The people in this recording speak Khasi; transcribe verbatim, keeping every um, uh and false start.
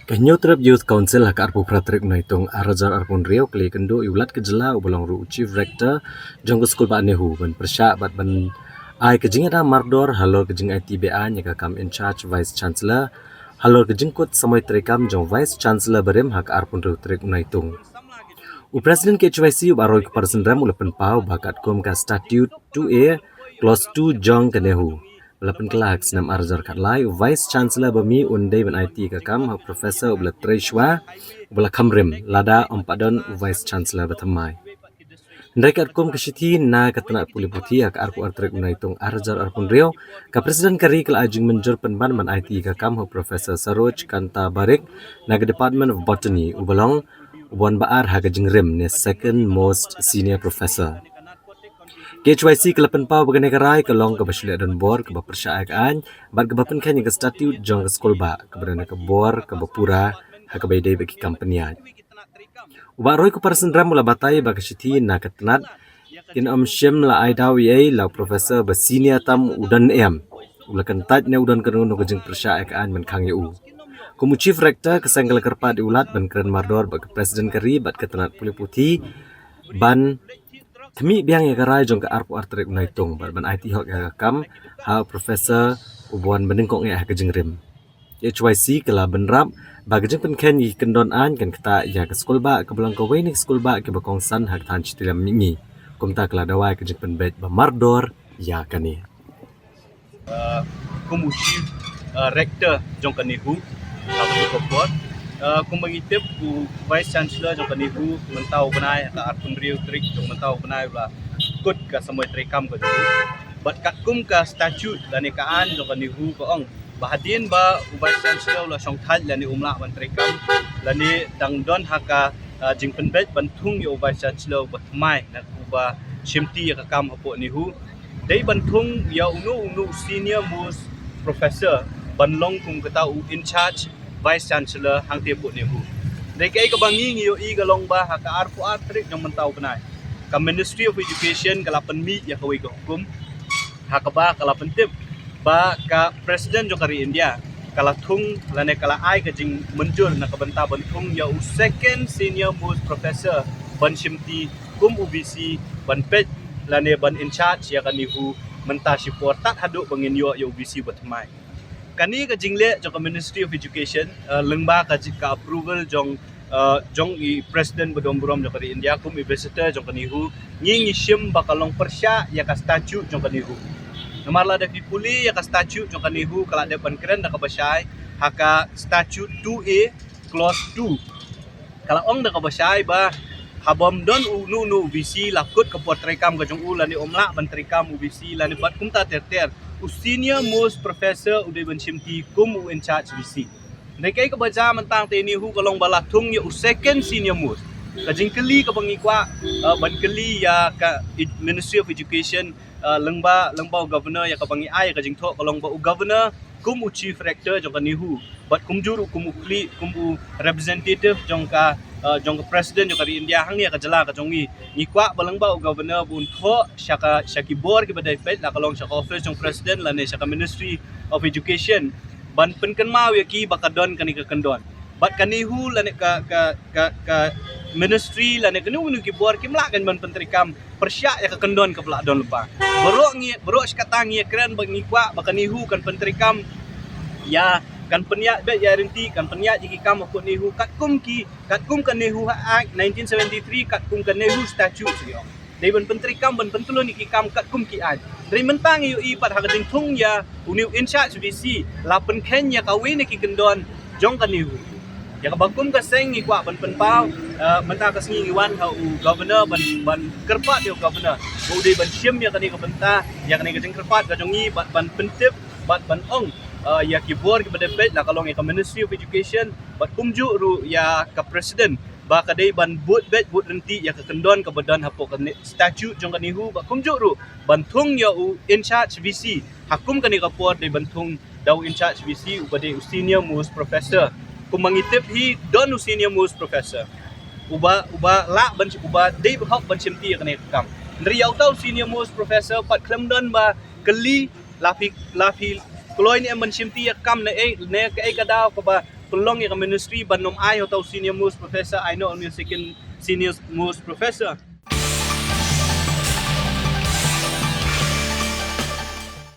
Ka Hynñiewtrep Youth Council ha ka arphew phra tarik Naitung ar hajar arphew hynriew ka la ïakynduh ïa u Lat ka jylla uba long ruh u Chief Rector jong ka skulbah NEHU ban pyrshah bad ban ai ka jingïada mardor halor ka jingaiti be-aiñ ïa ka kam in charge Vice Chancellor halor ka jingkut samoi treikam jong Vice Chancellor barim ha ka arphew hynriew tarik Naitung. U President K H Y C u Bah Roy Kupar Synrem u la pynpaw ba katkum ka Statute two A Clause two jong ka NEHU ba la pynkylla ha ka snem ar hajar khatlai, u Vice Chancellor ba mih un dei ban aiti ïa ka kam ha u Professor uba la trei shuwa, uba la kham rim, lada ym pat don u Vice Chancellor ba thymmai. Hynrei katkum ka shithi na ka tnat pule puthi ha ka arphew ar tarik Naitung ar hajar arphew hynriew, ka President ka ri ka la ai jingmynjur pynban ban aiti ïa ka kam ha u Professor Saroj Kanta Barik na ka Department of Botany, uba long uba wan ba ar ha ka jingrim ne second most senior professor. K H Y C ka la pynpaw ba kane ka rai ka long kaba shu leh donbor, kaba pyrshah ïa ka aiñ bad kaba pynkheiñ ïa ka statute jong ka skulbah, kaba don ka bor kaba pura ha kaba ïadei bad ki kam pynïaid. U Bah Roy Kupar Synrem u la batai ba ka shithi na ka tnat kin ym shym la ai daw ei ei la u professor ba senior tam u don em, u la kyntait ne u don kano kano ka jingpyrshah ïa ka aiñ ban khang ïa u. Kum u Chief Rector, ka seng ka la kyrpad ïa u Lat ban kren mardor bad ka President ka ri bad ka tnat pule puthi ban khmih biang ïa ka rai jong ka arphew ar tarik Naitung bad ban aiti hok ïa ka kam ha u Professor uba wan ba nyngkong eh ha ka jingrim. K H Y C ka la bynrap ba ka jingpynkheiñ ïa ki kyndon aiñ kan ktah ïa ka skulbah kaba long kawei na ki skulbah kiba kongsan ha ka thaiñ Shitilem mihngi. Kumta ka la dawa ïa ka jingpynbeit ba mardor ïa kane. Uh, kum u Chief, uh, Rector jong ka NEHU ha kane ka por. Uh, kumba ngi tip, u Vice Chancellor jong ka NEHU mynta u bnai ha ka arphew hynriew tarik jong mynta u bnai u la kut ka samoi treikam ka jong u. Bad katkum ka statute lane ka aiñ jong ka NEHU ka ong ba hadien ba u Vice Chancellor u la shongthait lane um lah ban treikam lane dang don ha ka, uh, jingpynbeit ban thung ïa u Vice Chancellor uba thymmai ne uba shimti ïa ka kam hapoh NEHU, dei ban thung ïa uno uno senior most professor ban long kum kata u in charge Vice Chancellor hangtei hapoh NEHU. Dei kaei kaba ngi ngi ïohi ka long ba ha ka arphew ar tarik jong mynta u bnai, ka Ministry of Education ka la pynmih ïa kawei ka hukum ha kaba ka la pyntip ba ka President jong ka ri India ka la thung lane ka la ai ka jingmynjur na ka bynta ban thung ïa u second senior most professor ban shimti kum u V C ban peit lane ban in charge ïa ka NEHU mynta shipor tad haduh ba ngin ïoh ïa u V C ba thymmai. Kane ka jingleh jong ka Ministry of Education, uh, lyngba ka ji-, ka approval jong, uh, jong i President ba don burom jong ka ri India kum i visitor jong ka NEHU, ngi ngi shim ba ka long pyrshah ïa ka statute jong ka NEHU. Namar lada phi pule ïa ka statute jong ka NEHU ka la dep ban kren da kaba shai ha ka Statute two A Clause two. Ka la ong da kaba shai ba haba ym don uno uno u V C la kut ka por treikam ka jong u lane um lah ban treikam u V C lane bad kumta ter ter, u senior most professor u dei ban shimti kum u in charge V C. Dei kaei kaba jia mynta tang te NEHU ka long ba la thung ïa u second senior most. Ka jingkylli kaba ngi kwah, uh, ban kylli ïa ka ed-, Ministry of Education, uh, lyngba, lyngba u Governor ïa kaba ngi ai ïa ka jingthoh ka long ba u Governor kum u Chief Rector jong ka NEHU bad kumjuh ruh kum u khlieh, kum u representative jong ka, uh, jong ka President jong ka ri India hangne ha ka jylla ka jong ngi, ngi kwah ba lyngba u Governor ba un thoh sha ka, sha ki bor kiba dei peit, la ka long sha ka office jong President lane sha ka Ministry of Education ban pynkynmaw ïa ki ba ka don kane ka kyndon. Bad ka NEHU lane ka, ka, ka, ka ministry lane kano kano ki bor kim lah kan ban pyntreikam pyrshah ïa ka kyndon kaba la don lypa. Baroh ngi, baroh shi katta ngi ïakren ba ngi kwah ba ka NEHU kan pyntreikam ïa, kan pynïaid beit ïa ryntih, kan pynïaid ïa ki kam hapoh NEHU katkum ki, katkum ka NEHU Act nineteen seventy-three, katkum ka NEHU Statute, ïa. Dei ban pyntreikam, ban pyntylun ïa ki kam katkum ki aiñ. Hynrei mynta ngi ïohi pat ha ka jingthung ïa une u in charge V C la pynkheiñ ïa kawei na ki kyndon jong ka NEHU. Ïa kaba kum ka seng ngi kwah ban pynpaw, eh, mynta ka sngi ngi wan ha u Governor ban, ban kyrpad ïa u Governor ba u dei ban shim ïa kane ka bynta, ïa kane ka jingkyrpad ka jong ngi bad ban pyntip bad ban ong, eh, ïa ki bor kiba dei peit, la ka long ïa ka Ministry of Education bad kumjuh ruh ïa ka President ba ka dei ban bud beit bud ryntih ïa ka kyndon kaba don hapoh ka ne-, statute jong ka NEHU bad kumjuh ruh ban thung ïa u in charge V C ha kum kane ka por, dei ban thung da u in charge V C uba dei u senior most professor. Kumba ngi tip hi don u senior most professor uba, uba lah ban, uba dei hok ban shimti ïa kane ka kam. Hynrei ïa uta u senior most professor pat khlem don ba kylli la phi, la phi kloi ne em ban shimti ïa ka kam ne ei, ne kaei ka daw kaba pynlong ïa ka ministry ban ym ai ha uta u senior most professor, ai noh une u second senior most professor.